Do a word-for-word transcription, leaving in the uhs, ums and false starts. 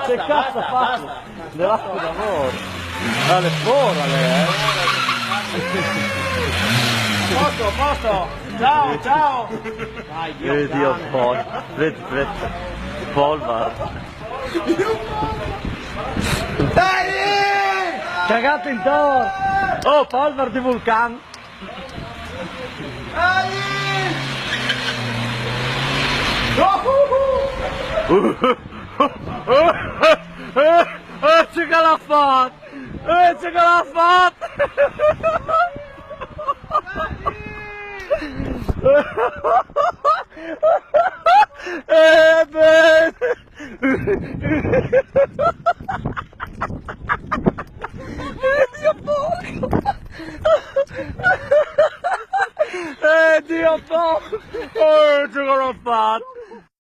Che cazzo ha fatto? Devasta d'amore. Dale fora, lei, eh. Posto, posto. Ciao, ciao. Dai, Dio. Eh, Dio, Paul. Vedi, vedi. Polvar. Dai! Cagato intorno. Oh, polvar di vulcano. Dai! Eh, ce che l'ha fatto! Eh, ce che l'ha fatto! Eh, beh. Eh, Dio porco! Eh, Dio porco! Eh, ce che l'ha fatto!